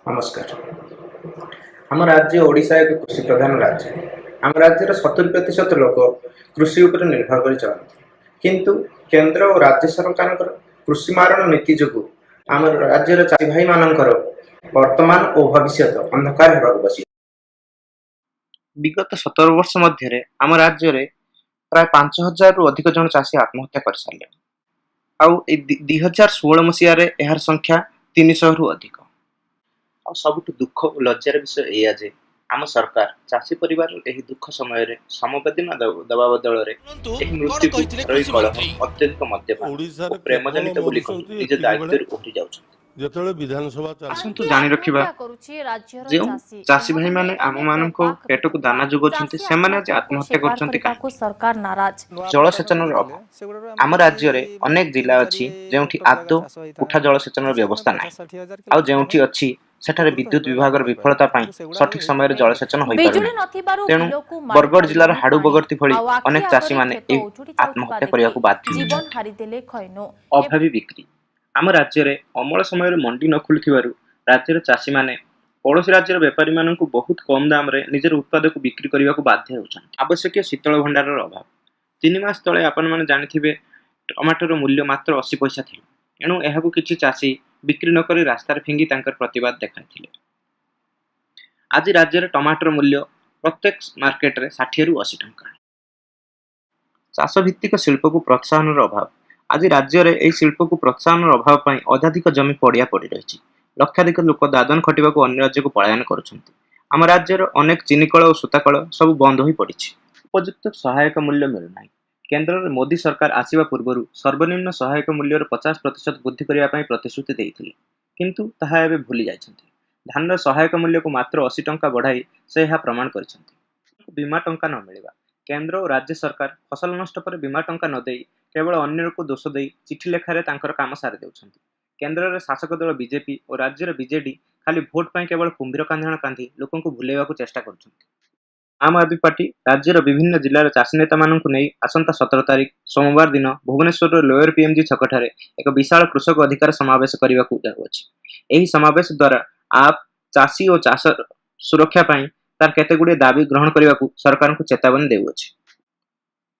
ନମସ୍କାର। ଆମ ରାଜ୍ୟ ଓଡ଼ିଶା ଏକ କୃଷି ପ୍ରଧାନ ରାଜ୍ୟ। ଆମ ରାଜ୍ୟର 70% ଲୋକ କୃଷି ଉପରେ ନିର୍ଭର କରି ଚଳନ୍ତି। କିନ୍ତୁ କେନ୍ଦ୍ର ଓ ରାଜ୍ୟ ସରକାରଙ୍କର କୃଷି ମାରଣ ନୀତି ଯୋଗୁଁ ଆମ ରାଜ୍ୟର ଚାଷୀ ଭାଇମାନଙ୍କର ବର୍ତ୍ତମାନ ଓ ଭବିଷ୍ୟତ ଅନ୍ଧକାର ହେବାକୁ ବସି। ବିଗତ 17 ବର୍ଷ ମଧ୍ୟରେ ଆମ ରାଜ୍ୟରେ ପ୍ରାୟ 5000ରୁ ଅଧିକ ଜଣ ଚାଷୀ ଆତ୍ମହତ୍ୟା କରିସାରିଲେଣି। ଆଉ ଏଇ 2016 ମସିହାରେ ଏହାର ସଂଖ୍ୟା 300ରୁ ଅଧିକ। ଆଉ ସବୁଠୁ ଦୁଃଖ ଓ ଲଜ୍ଜାର ବିଷୟ ଏଇଆ ଯେ ଆମ ସରକାର ଚାଷୀ ପରିବାରର ଏହି ଦୁଃଖ ସମୟରେ ସମବେଦନା ଦେବା ବଦଳରେ ଶୁଣନ୍ତୁ ଏହି କଣ ମୃତ୍ୟୁକୁ କହିଥିଲେ ଘରୋଇ କୃଷି କଳହ, ମନ୍ତ୍ରୀ। ଅତ୍ୟଧିକ ମଦ୍ୟପାନ ଓ ଓଡ଼ିଶାରେ ପ୍ରେମ କେବଳ ଜନିତ ବୋଲି କହି ମରୁଛନ୍ତି ନିଜ ଏତିକି ବେଳେ ଦାୟିତ୍ୱରୁ ଓହରି ଯାଉଛନ୍ତି। ଯେତେବେଳେ ବିଧାନସଭା ଚାଲିଛି। ଆସନ୍ତୁ ଆସନ୍ତୁ ଜାଣି ରଖିବା, ଆତ୍ମହତ୍ୟା କରୁଛି ରାଜ୍ୟର ଯେଉଁ ଚାଷୀ। ଚାଷୀ ଏହାକୁ ନେଇ ଭାଇମାନେ ଅନେକ ଆମମାନଙ୍କ ବାକ୍ ପେଟକୁ ବିତଣ୍ଡା। ଦାନା ଯୋଗାଉଛନ୍ତି, ଚାଷୀ ସେମାନେ ଆଜି ଆତ୍ମହତ୍ୟାକୁ ଆତ୍ମହତ୍ୟା ସ୍ୱୀକାର କରୁଛନ୍ତି କରିବାକୁ କାହିଁକି? ସରକାର ନାରାଜ। ଜଳସେଚନର ଅଭାବ। ଆମ ରାଜ୍ୟରେ ଅନେକ ଜିଲ୍ଲା ଅଛି ଯେଉଁଠି ଆଦୌ ଉଠା ଜଳସେଚନର ବ୍ୟବସ୍ଥା ନାହିଁ। ଆଉ ଯେଉଁଠି ଅଛି, ସେଠାରେ ବିଦ୍ୟୁତ ବିଭାଗର ବିଫଳତା ପାଇଁ ସଠିକ ସମୟରେ ଜଳସେଚନ ବିଜୁଳି ହୋଇପାରୁନାହିଁ। ନଥିବାରୁ ତେଣୁ ବିଲକୁ ମାଡ଼ି ବରଗଡ଼ ଜିଲ୍ଲାର ପାରିଲାନି ହାଡୁ ପାଣି। ବଗର୍ତ୍ତି ଭଳି ଆଉ ଆଖି ଅନେକ ଆଗରେ ଚାଷୀମାନେ କ୍ଷେତ ଏହି ଉଜୁଡ଼ି ଯାଉଥିବା ଆତ୍ମହତ୍ୟା ଦେଖି କରିବାକୁ ବାଧ୍ୟ ଜୀବନ ହେଉଛନ୍ତି। ହାରିଦେଲେ ଖଇନୁ। ଅଭାବୀ ବିକ୍ରି। ଆମ ରାଜ୍ୟରେ ଅମଳ ସମୟରେ ମଣ୍ଡି ନ ଖୋଲୁଥିବାରୁ ରାଜ୍ୟର ଚାଷୀମାନେ ପଡ଼ୋଶୀ ରାଜ୍ୟର ବେପାରୀମାନଙ୍କୁ ବହୁତ କମ ଦାମରେ ନିଜର ଉତ୍ପାଦକୁ ବିକ୍ରି କରିବାକୁ ବାଧ୍ୟ ହେଉଛନ୍ତି। ଆବଶ୍ୟକୀୟ ଶୀତଳ ଭଣ୍ଡାରର ଅଭାବ। 3 ମାସ ତଳେ ଆପଣମାନେ ଜାଣିଥିବେ, ଟମାଟୋର ମୂଲ୍ୟ ମାତ୍ର 80 ପଇସା ଥିଲା। ଏଣୁ ଏହାକୁ କିଛି ଚାଷୀ ବିକ୍ରି ନକରି ରାସ୍ତାରେ ଫିଙ୍ଗି ତାଙ୍କର ପ୍ରତିବାଦ ଦେଖାଇଥିଲେ। ଆଜି ରାଜ୍ୟରେ ଟମାଟୋର ମୂଲ୍ୟ ପ୍ରତ୍ୟେକ ମାର୍କେଟରେ 60ରୁ 80 ଟଙ୍କା। ଚାଷ ଭିତ୍ତିକ ଶିଳ୍ପକୁ ପ୍ରୋତ୍ସାହନର ଅଭାବ। ଆଜି ରାଜ୍ୟରେ ଏହି ଶିଳ୍ପକୁ ପ୍ରୋତ୍ସାହନର ଅଭାବ ପାଇଁ ଅଧାଧିକ ଜମି ପଡ଼ିଆ ପଡ଼ି ରହିଛି। ଲକ୍ଷାଧିକ ଲୋକ ଦାଦନ ଖଟିବାକୁ ଅନ୍ୟ ରାଜ୍ୟକୁ ପଳାୟନ କରୁଛନ୍ତି। ଆମ ରାଜ୍ୟର ଅନେକ ଚିନିକଳ ଓ ସୂତାକଳ ସବୁ ବନ୍ଦ ହୋଇ ପଡ଼ିଛି। ଉପଯୁକ୍ତ ସହାୟକ ମୂଲ୍ୟ ମିଳୁନାହିଁ। କେନ୍ଦ୍ରରେ ମୋଦି ସରକାର ଆସିବା ପୂର୍ବରୁ ସର୍ବନିମ୍ନ ସହାୟକ ମୂଲ୍ୟର 50% ବୃଦ୍ଧି କରିବା ପାଇଁ ପ୍ରତିଶ୍ରୁତି ଦେଇଥିଲେ। କିନ୍ତୁ ତାହା ଏବେ ଭୁଲି ଯାଇଛନ୍ତି। ଧାନର ସହାୟକ ମୂଲ୍ୟକୁ ମାତ୍ର 80 ଟଙ୍କା ବଢ଼ାଇ ସେ ଏହା ପ୍ରମାଣ କରିଛନ୍ତି। ବୀମା ଟଙ୍କା ନ ମିଳିବା। କେନ୍ଦ୍ର ଓ ରାଜ୍ୟ ସରକାର ଫସଲ ନଷ୍ଟ ପରେ ବୀମା ଟଙ୍କା ନ ଦେଇ କେବଳ ଅନ୍ୟକୁ ଦୋଷ ଦେଇ ଚିଠି ଲେଖାରେ ତାଙ୍କର କାମ ସାରି ଦେଉଛନ୍ତି। କେନ୍ଦ୍ରରେ ଶାସକ ଦଳ ବିଜେପି ଓ ରାଜ୍ୟର ବିଜେଡି ଖାଲି ଭୋଟ ପାଇଁ କେବଳ କୁମ୍ଭୀର କାନ୍ଧଣା କାନ୍ଧି ଲୋକଙ୍କୁ ଭୁଲେଇବାକୁ ଚେଷ୍ଟା କରୁଛନ୍ତି। ଆମ୍ ଆଦମୀ ପାର୍ଟି ରାଜ୍ୟର ବିଭିନ୍ନ ଜିଲ୍ଲାର ଚାଷୀ ନେତାମାନଙ୍କୁ ନେଇ ଆସନ୍ତା 17 ତାରିଖ ସୋମବାର ଦିନ ଭୁବନେଶ୍ୱରର ଲୋୟର ପିଏମ୍ଜି ଛକଠାରେ ଏକ ବିଶାଳ କୃଷକ ଅଧିକାର ସମାବେଶ କରିବାକୁ ଯାଉଅଛି। ଏହି ସମାବେଶ ଦ୍ୱାରା ଆପ୍ ଚାଷୀ ଓ ଚାଷ ସୁରକ୍ଷା ପାଇଁ ତାର କେତେଗୁଡ଼ିଏ ଦାବି ଗ୍ରହଣ କରିବାକୁ ସରକାରଙ୍କୁ ଚେତାବନୀ ଦେଉଅଛି।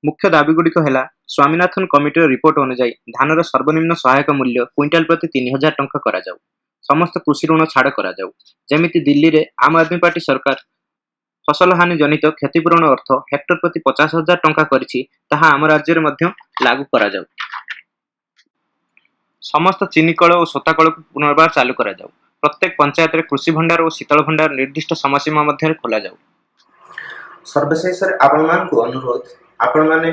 ମୁଖ୍ୟ ଦାବିଗୁଡ଼ିକ ହେଲା, ସ୍ୱାମୀନାଥନ କମିଟିର ରିପୋର୍ଟ ଅନୁଯାୟୀ ଧାନର ସର୍ବନିମ୍ନ ସହାୟକ ମୂଲ୍ୟ କୁଇଣ୍ଟାଲ ପ୍ରତି 3000 ଟଙ୍କା କରାଯାଉ। ସମସ୍ତ କୃଷି ଋଣ ଛାଡ଼ କରାଯାଉ। ଯେମିତି ଦିଲ୍ଲୀରେ ଆମ୍ ଆଦମୀ ପାର୍ଟି ସରକାର ଫସଲ ହାନି ଜନିତ କ୍ଷତିପୂରଣ ଅର୍ଥ ହେକ୍ଟର ପ୍ରତି 50,000 ଟଙ୍କା କରିଛି, ତାହା ଆମ ରାଜ୍ୟରେ ମଧ୍ୟ ଲାଗୁ କରାଯାଉ। ସମସ୍ତ ଚିନିକଳ ଓ ସୂତାକଳକୁ ପୁନର୍ବାର ଚାଲୁ କରାଯାଉ। ପ୍ରତ୍ୟେକ ପଞ୍ଚାୟତରେ କୃଷି ଭଣ୍ଡାର ଓ ଶୀତଳ ଭଣ୍ଡାର ନିର୍ଦ୍ଦିଷ୍ଟ ସମୟସୀମା ମଧ୍ୟରେ ଖୋଲାଯାଉ। ସର୍ବଶେଷରେ ଆପଣମାନଙ୍କୁ ଅନୁରୋଧ, ଆପଣମାନେ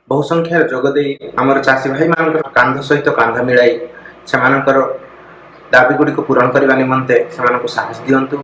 ବହୁ ସଂଖ୍ୟାରେ ଯୋଗ ଦେଇ ଆମର ଚାଷୀ ଭାଇମାନଙ୍କର କାନ୍ଧ ସହିତ କାନ୍ଧ ମିଳାଇ ସେମାନଙ୍କର ଦାବି ଗୁଡ଼ିକୁ ପୂରଣ କରିବା ନିମନ୍ତେ ସେମାନଙ୍କୁ ସାହସ ଦିଅନ୍ତୁ।